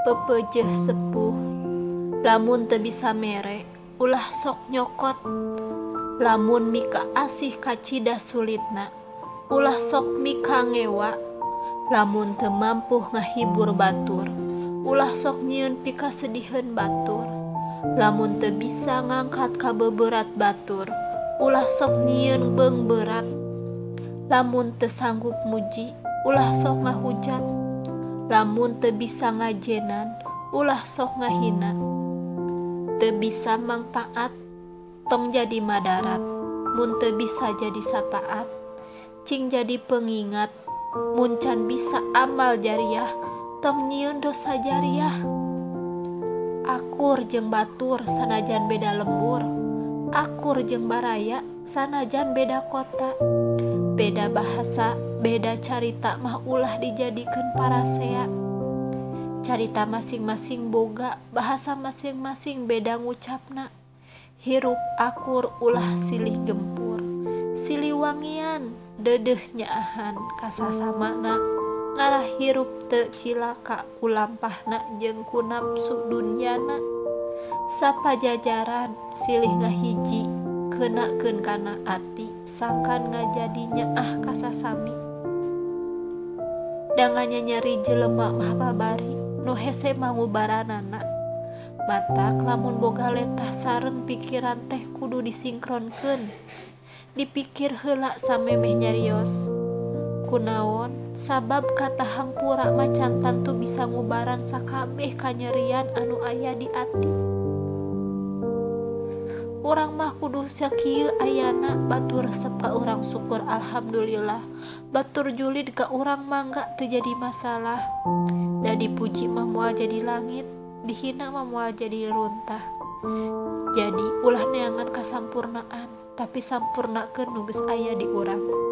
Pepeujeuh sepuh, lamun teu bisa mere, ulah sok nyokot. Lamun mika asih kacida sulitna, ulah sok mika ngewa. Lamun teu mampu ngahibur batur, ulah sok nyieun pikasediheun batur. Lamun teu bisa ngangkat kabeberat batur, ulah sok nyieun beungberat. Lamun teu sanggup muji, ulah sok ngahujat. Lamun teu bisa ngajenan, ulah sok ngahina. Teu bisa mangpaat, tong jadi madarat. Mun teu bisa jadi sapaat, cing jadi pengingat. Mun can bisa amal jariah, tong nyieun dosa jariah. Akur jeung batur sanajan beda lembur, akur jeung baraya sanajan beda kota. Beda bahasa, beda carita mah ulah dijadikeun parasea. Carita masing-masing boga, bahasa masing-masing beda ngucapna. Hirup akur ulah silih gempur, siliwangian deudeuh nyaahan kasasamana. Ngarah hirup teu cilaka ku lampahna jeung ku napsu dunyana. Sapajajaran silih ngahiji, keunakeun kana ati, sangkan ngajadi nyaah kasasami. Da nganyanyeri jelema mah babari, nu hese mangubaranana. Matak lamun boga letah sareng pikiran teh kudu disinkronkeun. Dipikir heula samemeh nyarios. Kunaon sabab kata hampura macan tantu bisa ngubaran sakabeh kanyerian anu aya di ati. Urang mah kudu sakieu ayana, batur resep ka urang syukur alhamdulillah, batur julid ka urang mangga teu jadi masalah. Da dipuji mah moal jadi langit, dihina mah moal jadi runtah. Jadi ulah neangan kasampurnaan, tapi sampurnakeun nu geus aya di urang.